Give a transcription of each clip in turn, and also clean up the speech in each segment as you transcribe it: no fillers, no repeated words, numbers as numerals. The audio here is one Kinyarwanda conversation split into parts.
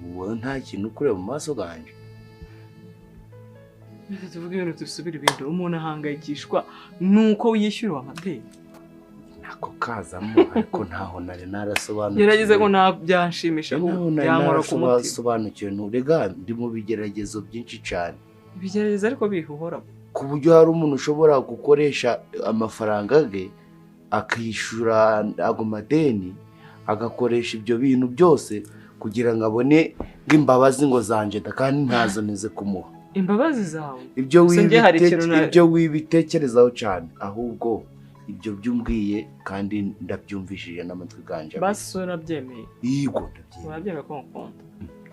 Ubwo nta kintu kureba mu maso ganje. Tuvuge ibintu dusubira ibintu, umuntu ahangayikishwa nuko yishyura amadeni. Nako kazamo ariko ntaho nari narasobanukiwe. Gerageze ngo nabyanshimisha byankora ku mutima. Narasobanukiwe nturega ndi mu bigeragezo byinshi cyane. Ibigeragezo ariko bihuhora. Ku buryo hari umuntu ushobora gukoresha amafaranga ge akishyura ago madeni, agakoresha ibyo bintu byose kugira ngo abone ng'imbabazi ngo zanje kandi ntazo neze kumuha. Imbabazi zawe? Ibyo wibitekerezaho cyane, ahubwo ibyo byumbwiye kandi ndabyumvishije n'amatwi ganje. Basi urabyemeye? Yego ndabyemeye. Urabyemeye ko nkukunda?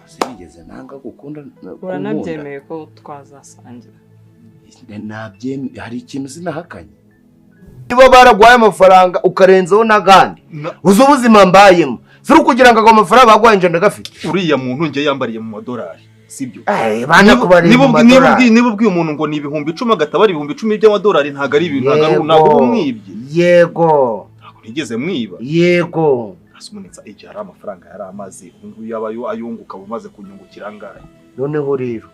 Sinigeze nanga gukunda. Uranabyemeye ko twazasangira? Nabyemeye, hari ikintu sinahakanye. Niba baragwaye amafaranga ukarenzaho n'agandi, uzi ubuzima mbayemo, si ukugira ngo ago mafaranga bagwaye nje ndagafite. Uriya muntu ngiye yambariye mu madolari, sibyo? Niba ubwiye umuntu ngo ni 10,000 agataba ari 10,000 by'amadolari, ntago ari ibintu, ntago umwibye. Yego. Ntago nigeze mwiba. Yego. Asumunitsa igihe ari amafaranga yari amaze, ubu ngubu yaba ayunguka umaze kunyungukira angahe. Noneho rero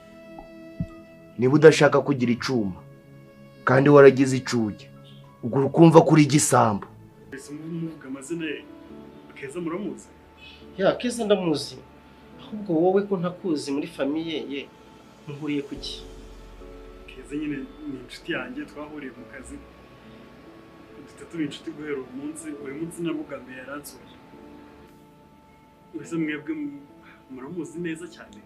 niba udashaka kugira icuma kandi waragize icuge, ubwo ukumva kuri igisambo. Muvuga amazina ye, Keza muramuzi? Ya Keza ndamuzi. Ahubwo wowe ko ntakuzi muri famiye ye muhuriye kuki? Keza nyine ni inshuti yanjye, twahuriye mu kazi, duhita tuba inshuti guhera uwo munsi. Uyu munsi nabwo yaransuye. Mbese mwebwe muramuzi neza cyane?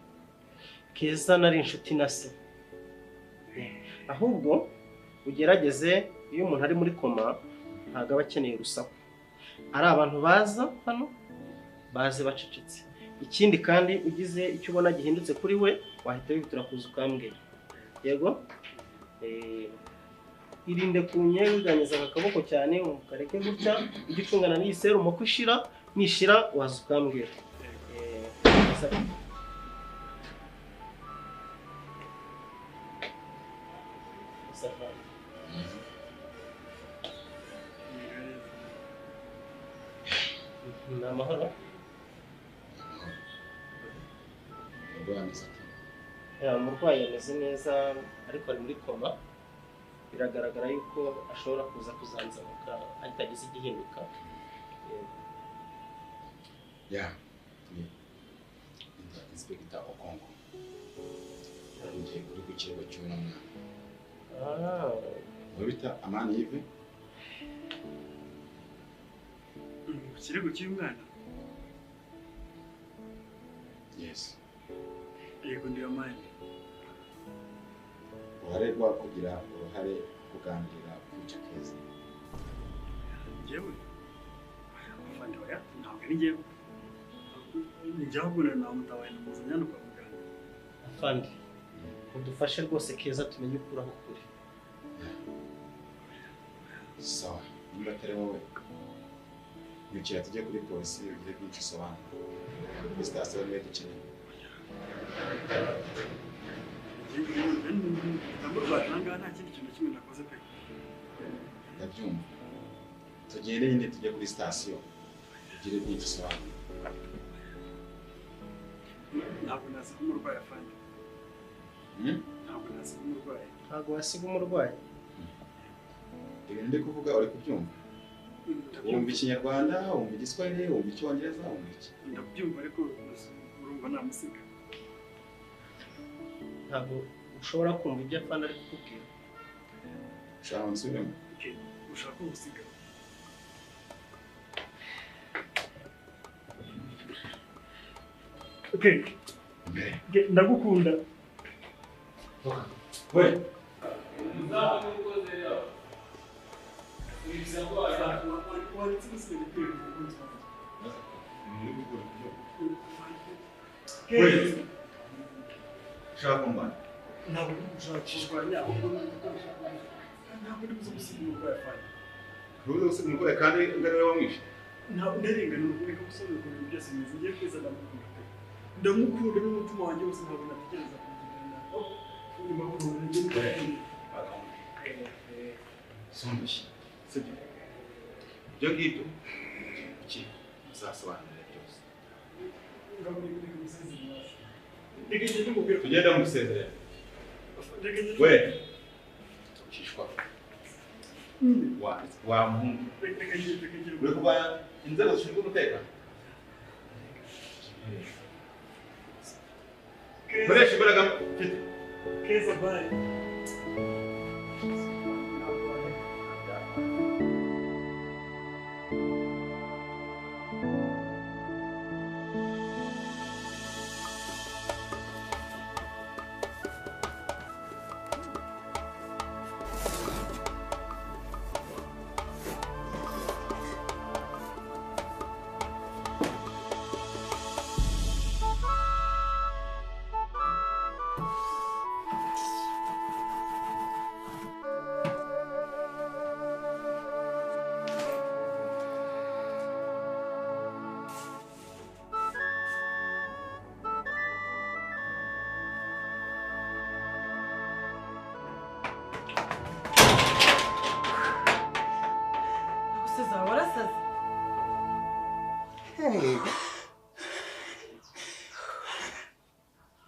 Keza nari inshuti na se. Ahubwo ugerageze, iyo umuntu ari muri koma ntabwo aba akeneye urusaku. Ari abantu baza hano baze bacecetse. Ikindi kandi ugize icyo ubona gihindutse kuri we wahita wihutira kuza ukambwira. Yego? Irinde kunyeganyiza akaboko cyane, ukareke gutya, ujye ucungana n'iyi serumu ko ishira, nishira waza ukambwira. Ni amahoro. Umurwayi ameze neza ariko ari muri koma, biragaragara yuko ashobora kuza kuzanzamuka atagize igihinduka. Ya, ni Inspector Okongo. Ngiye kuri ku kirego cy'uno mwana. Bita Amani Yves. Ku kirego cy'uyu mwana? Yes. Yego ndi Amani. Uruhare rwa kugira uruhare kugambirira kwica Keza. Njyewe? Afande oya, ntabwo ari njyewe. Njye ahubwo namutabaye namuzanye hano kwa muganga. Afande, udufashe rwose Keza tumenye ukuri aho kuri. Sawa, nimba atari wowe nyukira tujye kuri polisi ugire byinshi usobanura. Kuri sitasiyo niwe dukeneye. Nta kindi kintu kimwe nakoze pe. Ndabyumva. Tugende nyine tujye kuri sitasiyo ugire byinshi usobanura. Ntabwo nasiga umurwayi afande. Ntabwo nasiga umurwayi. Ntabwo wasiga umurwayi? Ibintu ndi kuvuga uri kubyumva? Wumva Ikinyarwanda, wumva Igiswahili, wumva Icyongereza, wumva iki? Ndabyumva ariko urumva namusiga. Ntabwo ushobora kumva ibyo afande ari kukubwira. Ushaka nsubiremo? Ushaka kumusiga? Okay. Ndagukunda. We. Ndamukunda n'umutima wanjye wose, ntabwo natekereza kumugirira nabi. Sumbishi. Sibyo. Ibyo ngibyo. Iki. Uzasobanurira byose. Tugenda musezerera. We. Shishwa. Wa muhungu. Uri kubaya inzego zishinzwe umutekano. Koresha imbaraga mfite. Keza bye.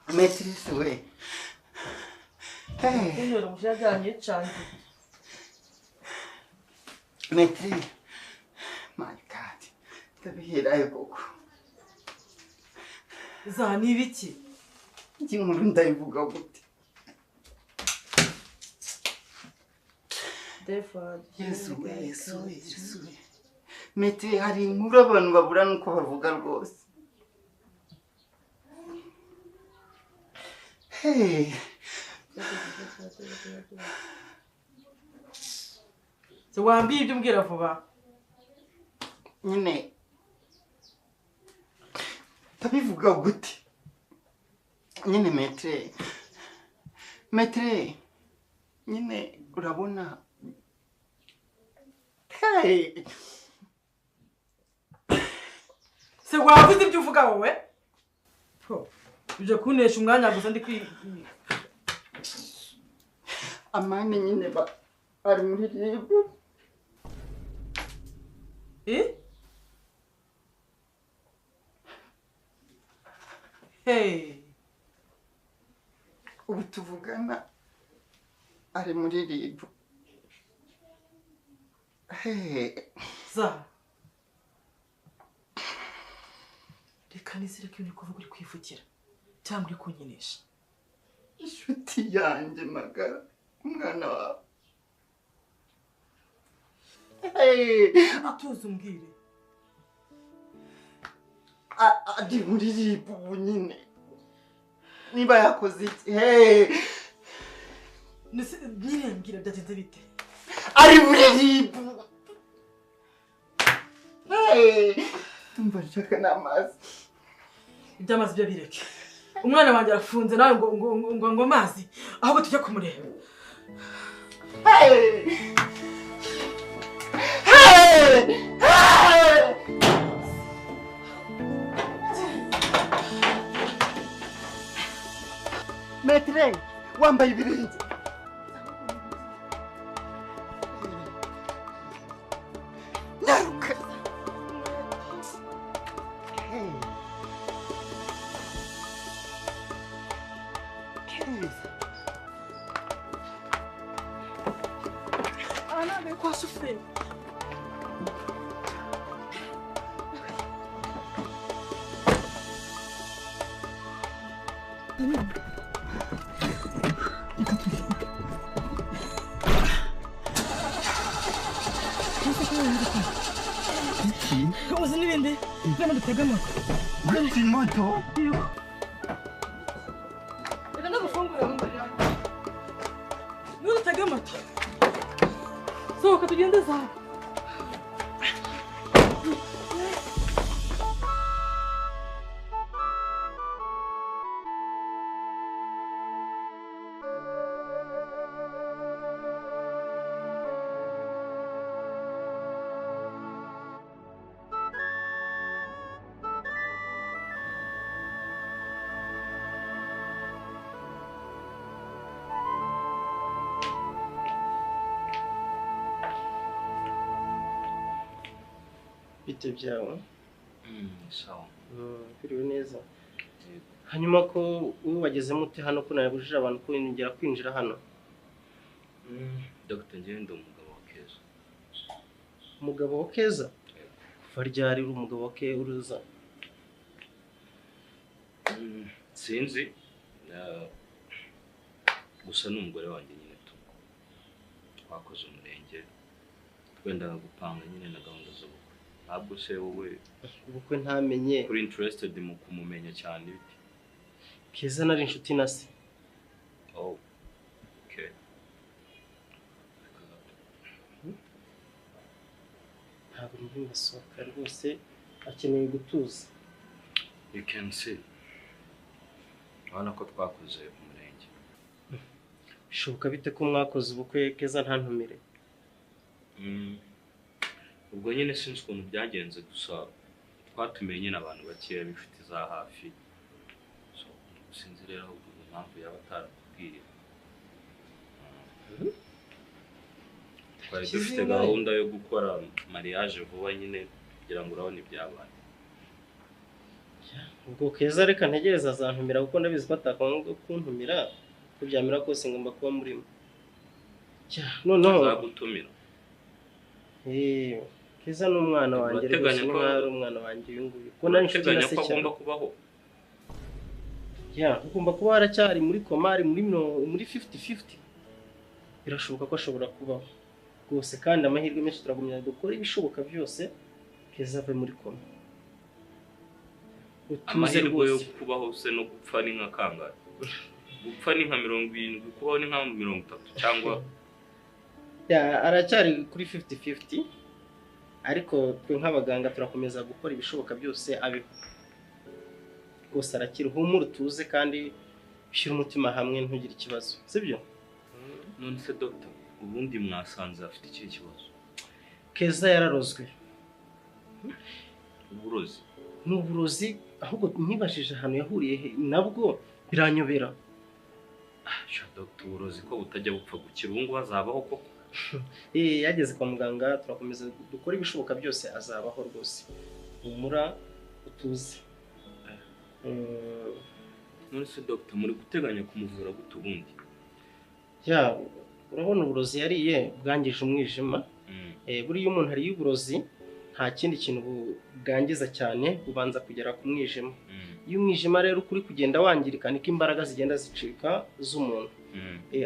Maîtresse, oui. Hey. Maîtresse, my God, ndabiherayo koko. Za ni ibiki? Iki nkuru ndayivuga gute? Yesu, Yesu, Yesu. Maîtresse, hari inkuru abantu babura nuko bavuga rwose. Hey. So wambwiye ibyo umbwira vuba. Nyine ndabivuga gute? Nyine maître. Maître. Nyine urabona. Hey. Se wavuze ibyo uvuga wowe? Uje kunesha umwanya gusa ndi kwi Amani nyine ba ari muri RIB. Eh? Hey. Ubu tuvugana ari muri RIB. Hey. Za. Reka nizere ko ibintu kuvuga uri kwivugira cyangwa uri kunyinisha. Inshuti yanjye magara, umwana wawe. Hey, atuze umbwire. Ari muri RIB ubu nyine. Niba yakoze iki? Hey. Nyine mbwira byagenze bite? Ari muri RIB. Hey. Ndumva nshaka n'amazi. Iby'amazi byo bireke. Umwana wanjye arafunze nawe ngo ngo ngo ngo amazi, ahubwo tujye kumureba. Hey! Hey! Hey! Maître, wambaye ibirenge. Nyaruka. Hey. Kwa shoferi. Uzi n'ibindi bino dutega moto. Uretse moto? Reka ndagufungurira Nudutega moto. Sohoka tugende zawe. Bite byawe? Sawa. Kwiriwe neza. Hanyuma ko ubu wageze mute hano ko nabujije abantu kwinjira kwinjira hano? Dr. njyewe ndi umugabo wa Keza. Umugabo wa Keza? Kuva ryari uri umugabo wa Keza? Sinzi. Gusa ni umugore wanjye nyine tu. Twakoze umurenge twendaga gupanga nyine na gahunda z'ubukwe. Ntabwo se wowe ubukwe ntamenye kuri interested mu kumumenya cyane bite? Keza nari inshuti na se. Oh. Okay. Ntabwo ndumva sohoka rwose akeneye gutuza. You can see. Urabona ko twakoze umurenge. Bishoboka bite ko mwakoze ubukwe Keza ntantumire? Ubwo nyine sinzi ukuntu byagenze gusa twatumiye nyine abantu bakeya b'inshuti za hafi. So sinzi rero ahubwo impamvu yaba atarakubwiye. Twari dufite gahunda yo gukora mariage vuba nyine kugira ngo urabone ibyabaye. Ubwo Keza reka ntegereza azantumira kuko ndabizi ko atakwanga kuntumira, ko byamera kose ngomba kuba murimo. Noneho azagutumira. Keza ni umwana wanjye rwose, ni nkaho ari umwana wanjye uyu nguyu. Ko nari inshuti na se cyane. Agomba kubaho. Ya, ugomba kuba haracyari muri koma, ari muri 50-50. Birashoboka ko ashobora kubaho. Rwose kandi amahirwe menshi turagumya dukora ibishoboka byose Keza ave muri koma. Amahirwe yo kubaho se no gupfa ni nka kangahe? Gupfa ni nka 70, kubaho ni nka 30 cyangwa ya aracyari kuri 50-50, ariko twe nk'abaganga turakomeza gukora ibishoboka byose abeho. Rwose arakira, humura utuze kandi ushyire umutima hamwe ntugire ikibazo, sibyo? None se doctor, ubundi mwasanze afite ikihe kibazo? Keza yararozwe. Uburozi? Ni uburozi, ahubwo nibashije ahantu yahuriye nabwo biranyobera. Sha doctor, uburozi ko butajya bupfa gukira, ubu ngubu azabaho koko? Yageze kwa muganga turakomeza dukora ibishoboka byose azabaho rwose. Humura utuze. None se doctor, muri guteganya kumuvura gute ubundi? Ya, urabona uburozi yariye bwangije umwijima. Buriya umuntu ariye uburozi nta kindi kintu bwangiza cyane, bubanza kugera ku mwijima. Iyo umwijima rero kuri kugenda wangirika niko imbaraga zigenda zicika z'umuntu.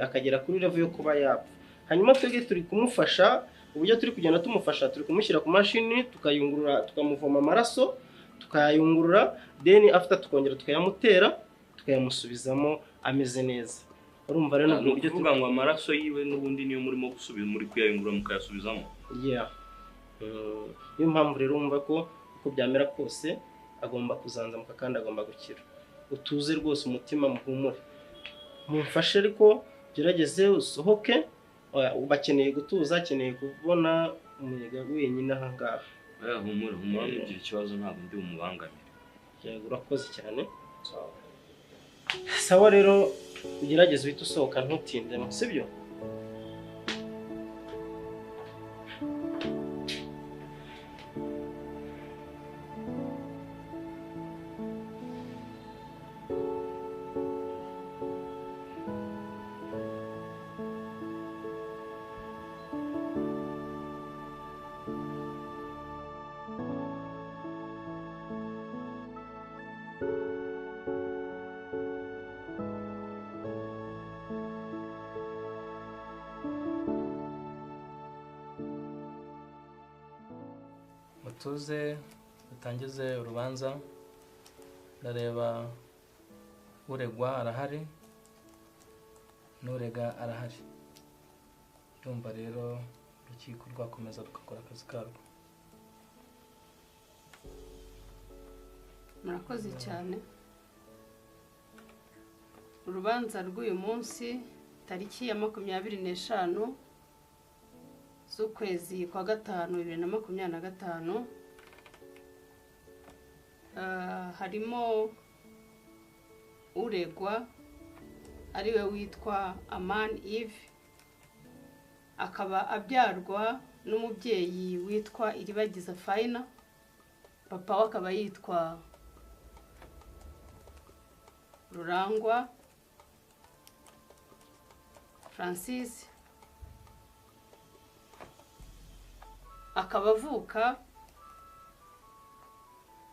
Akagera kuri level yo kuba yapfa. Hanyuma twebwe turi kumufasha, uburyo turi kugenda tumufasha turi kumushyira ku mashini tukayungurura, tukamuvoma amaraso tukayungurura, then after tukongera tukayamutera tukayamusubizamo ameze neza. Urumva rero n'ubwo buryo tuvuga ngo amaraso yiwe n'ubundi niyo murimo gusubira muri kuyayungurura mukayasubizamo. Yeah. Niyo mpamvu rero wumva ko uko byamera kose agomba kuzanzamuka kandi agomba gukira. Utuze rwose umutima muhumure. Mumfashe ariko gerageze usohoke, bakeneye gutuza, akeneye kubona umuyaga wenyine aha ngaha. Humura, humura ntugire ikibazo ntabwo ndi umubangamire. Yego urakoze cyane. Sawa rero ugerageze uhite usohoka ntutindemo, sibyo? Mutuze dutangize urubanza. Ndareba uregwa arahari n'urega arahari. Ndumva rero urukiko rwakomeza rugakora akazi karwo. Murakoze cyane. Urubanza rw'uyu munsi tariki ya 25 z'ukwezi kwa 5 2025, harimo uregwa ariwe witwa Aman Yves, akaba abyarwa n'umubyeyi witwa Iribagiza Faina, Papa we akaba yitwa Rurangwa Francis, akaba avuka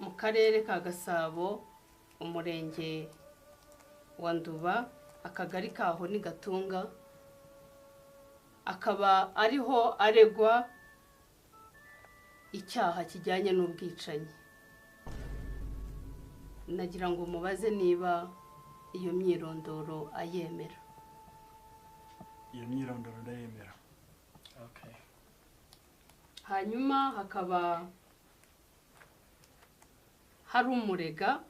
mu karere ka Gasabo, umurenge wa Nduba, akagari kaho ni Gatunga, akaba ariho aregwa icyaha kijyanye n'ubwicanyi. Nagira ngo mubaze niba iyo myirondoro ayemera. Iyo myirondoro ndayemera. Okay. Hanyuma hakaba hari umurega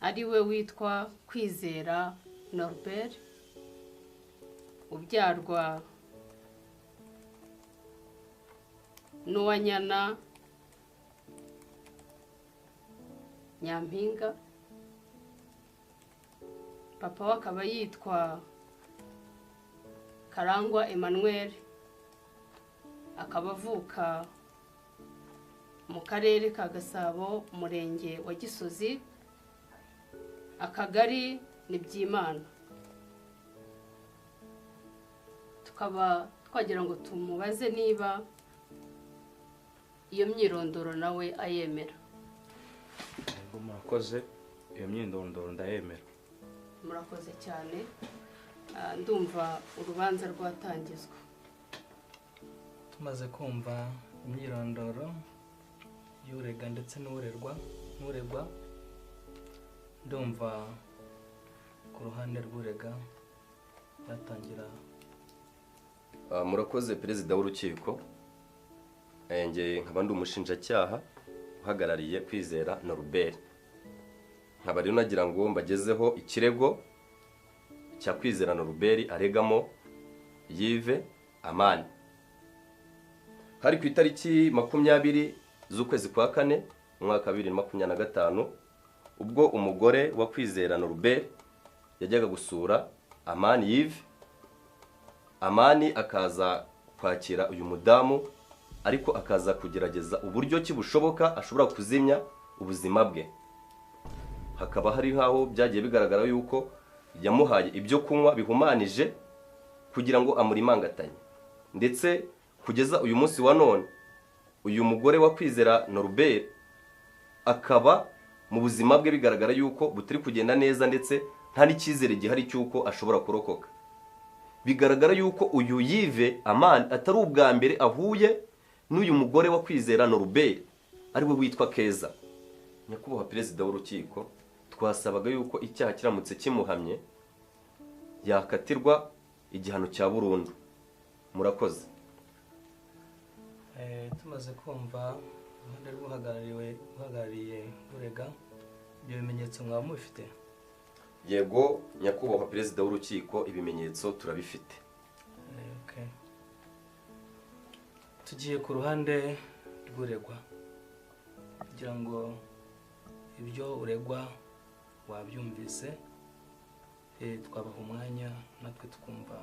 ari we witwa Kwizera Norbert, ubyarwa n'Uwanyana Nyampinga, papa we akaba yitwa Karangwa Emmanuel, akaba avuka mu karere ka Gasabo, umurenge wa Gisozi, akagari ni Byimana. Tukaba twagira ngo tumubaze niba iyo myirondoro nawe ayemera. Murakoze, iyo myirondoro ndayemera. Murakoze cyane. Ndumva urubanza rwatangizwa. Tumaze kumva imyirondoro y'urega ndetse n'uregwa, ndumva ku ruhande rw'urega yatangira. Murakoze perezida w'urukiko. Nge nkaba ndi umushinjacyaha uhagarariye Kwizera Norbert. Nkaba rero nagira ngo mbagezeho ikirego cya Kwizera Norbert aregamo Yves Amani. Hari ku itariki 20 z'ukwezi kwa kane umwaka 2025, ubwo umugore wa Kwizera Norbert yajyaga gusura Amani Yves. Amani akaza kwakira uyu mudamu, ariko akaza kugerageza uburyo ki bushoboka ashobora kuzimya ubuzima bwe. Hakaba hari nkaho byagiye bigaragara yuko yamuhaye ibyo kunywa bihumanije kugira ngo amurimangatanye. Ndetse kugeza uyu munsi wa none uyu mugore wa Kwizera Norbert akaba mu buzima bwe bigaragara yuko butari kugenda neza, ndetse nta n'icyizere gihari cy'uko ashobora kurokoka. Bigaragara yuko uyu Yves Amani atari ubwa mbere ahuye n'uyu mugore wa Kwizera Norbert ari we witwa Keza. Nyakubahwa perezida w'urukiko, twasabaga yuko icyaha kiramutse kimuhamye yakatirwa igihano cya burundu. Murakoze. Tumaze kumva uruhande rw'uhagarariye urega, ibyo bimenyetso mwaba mubifite? Yego nyakubahwa perezida w'urukiko, ibimenyetso turabifite. Okay. Tugiye ku ruhande rw'uregwa kugira ngo ibyo uregwa wabyumvise, twabaha umwanya natwe tukumva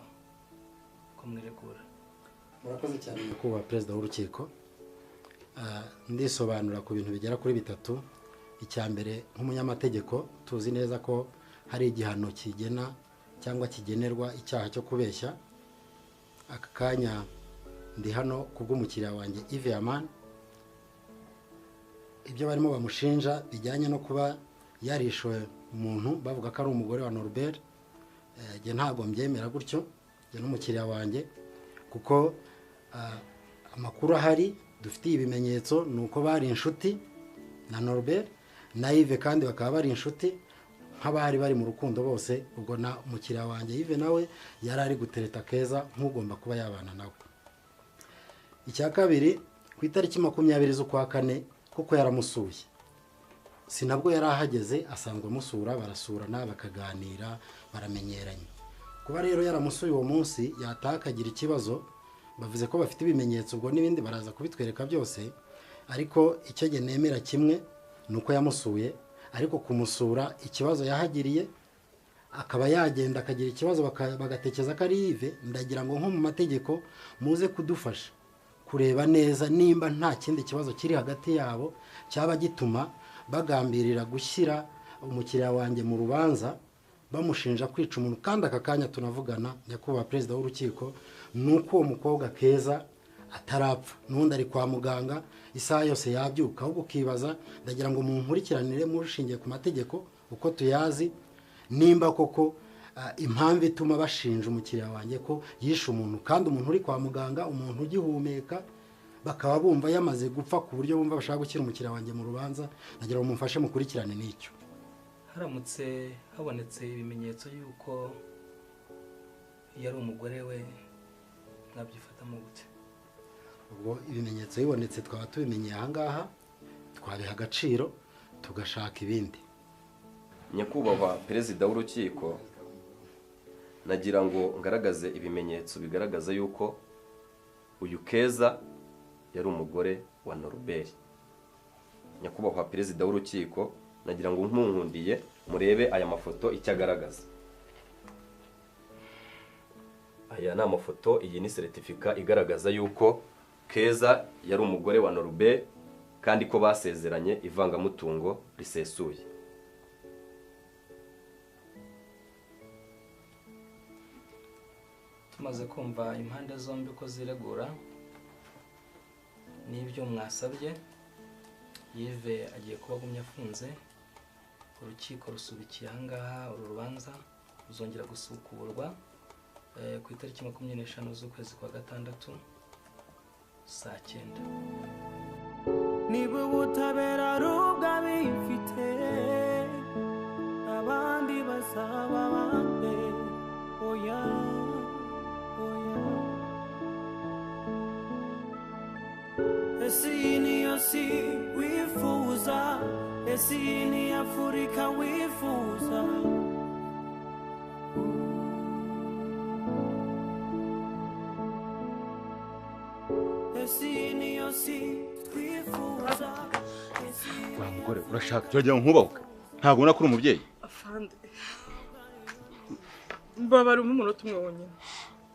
ko mwiregura. Murakoze cyane nyakubahwa perezida w'urukiko. Ndisobanura ku bintu bigera kuri bitatu. Icya mbere, nk'umunyamategeko tuzi neza ko hari igihano kigena cyangwa kigenerwa icyaha cyo kubeshya. Aka kanya ndi hano kubw'umukiriya wanjye Yves Amani. Ibyo barimo bamushinja bijyanye no kuba yarishwe umuntu bavuga ko ari umugore wa Norbert, njye ntabwo mbyemera gutyo, njye n'umukiriya wanjye, kuko amakuru ahari dufitiye ibimenyetso ni uko bari inshuti na Norbert na Yves, kandi bakaba bari inshuti nk'abari bari mu rukundo bose. Ubwo na umukiriya wanjye Yves nawe yari ari gutereta Keza nk'ugomba kuba yabana nawe. Icya kabiri, ku itariki 20 z'ukwa kane kuko yaramusuye, sinabwo yari ahageze, asanzwe amusura, barasurana bakaganira, baramenyeranye. Kuba rero yaramusuye uwo munsi yataha akagira ikibazo, bavuze ko bafite ibimenyetso, ubwo n'ibindi baraza kubitwereka byose, ariko icyo njye nemera kimwe ni uko yamusuye, ariko kumusura ikibazo yahagiriye akaba yagenda akagira ikibazo bagatekereza ko ari Yves. Ndagira ngo nko mu mategeko muze kudufasha kureba neza nimba nta kindi kibazo kiri hagati yabo cyaba gituma bagambirira gushyira umukiriya wanjye mu rubanza bamushinja kwica umuntu. Kandi aka kanya tunavugana, nyakubahwa perezida w'urukiko, nuko uwo mukobwa Keza atarapfa, n'undi ari kwa muganga isaha yose yabyuka. Ahubwo ukibaza, ndagira ngo munkurikiranire mushingiye ku mategeko uko tuyazi, nimba koko impamvu ituma bashinja umukiriya wanjye ko yishe umuntu, kandi umuntu uri kwa muganga, umuntu ugihumeka, bakaba bumva yamaze gupfa ku buryo bumva bashaka gushyira umukiriya wanjye mu rubanza. Ndagira ngo mumfashe mukurikirane n'icyo. Haramutse habonetse ibimenyetso yuko yari umugore we, mwabyifatamo gute? Ubwo ibimenyetso bibonetse twaba tubimenyeye aha ngaha, twabiha agaciro tugashaka ibindi. Nyakubahwa perezida w'urukiko, nagira ngo ngaragaze ibimenyetso bigaragaza yuko uyu Keza yari umugore wa Norbert. Nyakubahwa perezida w'urukiko, nagira ngo nkunkundiye murebe aya mafoto icyo agaragaza. Aya ni amafoto, iyi ni seritifika igaragaza yuko Keza yari umugore wa Norbert kandi ko basezeranye ivangamutungo risesuye. Tumaze kumva impande zombi ko ziregura n'ibyo mwasabye, Yves agiye kuba agumye afunze. Urukiko rusubikiye aha ngaha uru rubanza ruzongera gusukuburwa ku itariki 25 z'ukwezi kwa 6 saa 9. Niba ubutabera ari ubw'abifite, abandi bazaba bande? Oya, oya. Ese iyi niyo si wifuza? Ese iyi ni Afurika wifuza? Ese iyi niyo si twifuza? Wa mugore urashaka turagira ngo nkubahuke, ntabwo ubona ko uri umubyeyi? Afande, mbabara umunota umwe wonyine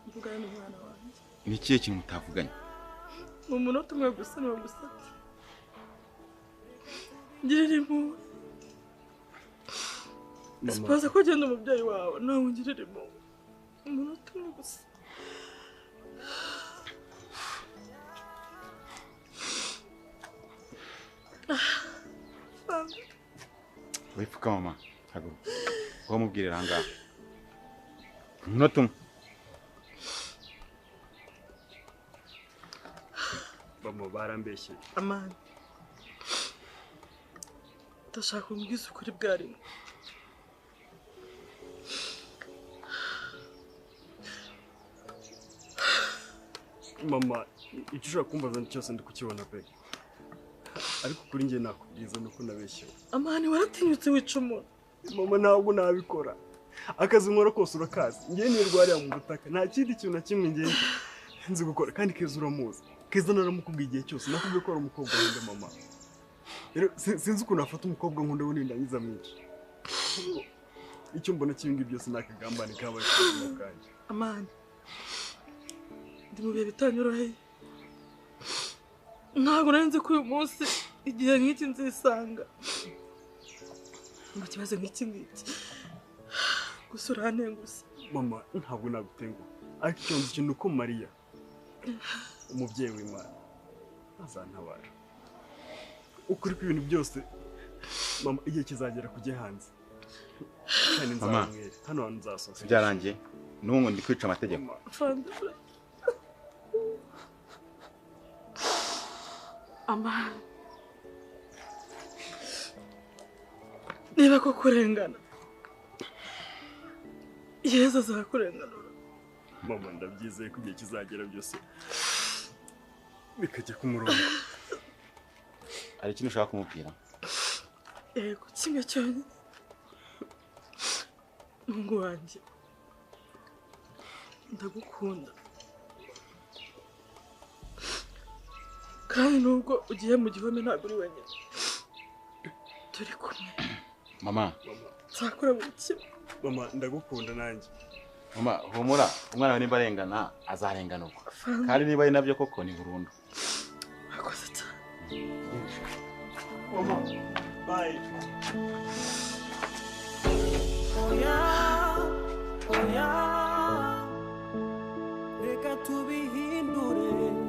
mvugane n'umwana wanjye. Ni ikihe kintu mutavuganye? Ni umunota umwe gusa, niwo gusabye. Ngirira impuhwe. Sipaza ko ugenda umubyeyi wawe, nawe ungirira impuhwe. Umunota umwe gusa. Wipfuka mama, haguruka. Uwo mubwirira aha ngaha. Umunota umwe. Mama, barambeshye. Amani, ndashaka umbwize ukuri bwa rimwe. Mama, icyo ushaka kumbaza cyose ndi kukibona pe. Ariko kuri njye nakubwiza nuko nabeshyewe. Amani, waratinyutse wica umuntu. Mama, ntabwo nabikora. Akazi nkora kose urakazi. Njye nirwariya mu butaka, nta kindi kintu na kimwe njye nzi gukora. Kandi Keza uramuzi. Keza naramukubwiye igihe cyose, nakubwiye ko ari umukobwa nkunda mama. Rero sinzi ukuntu afata umukobwa nkunda we nindangiza mwica. Icyo mbona cy'ibingi byose nakagambane kabaye ku buzima bwanjye. Amani, ndi mu bihe bitanyoroheye. Ntabwo nari nzi ko uyu munsi igihe nk'iki nzisanga mu kibazo nk'iki ngiki. Gusa urantengushye. Mama, ntabwo nagutenguha, ariko icyo nzi cyo ni uko Mariya umubyeyi w'Imana azantabara. Ukuri kw'ibintu byose mama, igihe kizagera kujye hanze. Kandi nzamwere hano hantu nzasohoka. Byarangiye n'ubu ndi kwica amategeko. Amani, niba ko kurengana, Yezu azakurenganura. Mama, ndabyizeye ko igihe kizagera byose bikajya ku murongo. Hari ikintu ushaka kumubwira? Yego, kimwe cyonyine. Mungu wanjye, ndagukunda. Kandi nubwo ugiye mu gihome ntabwo uri wenyine, turi kumwe. Mama, nzakora buri kimwe. Mama, ndagukunda nanjye. Mama, humura, umwana wawe nimba arengana azarenganurwa. Kandi niba ari nabyo koko ni burundu. Mama, bye. Oya, oya, reka tubihindure.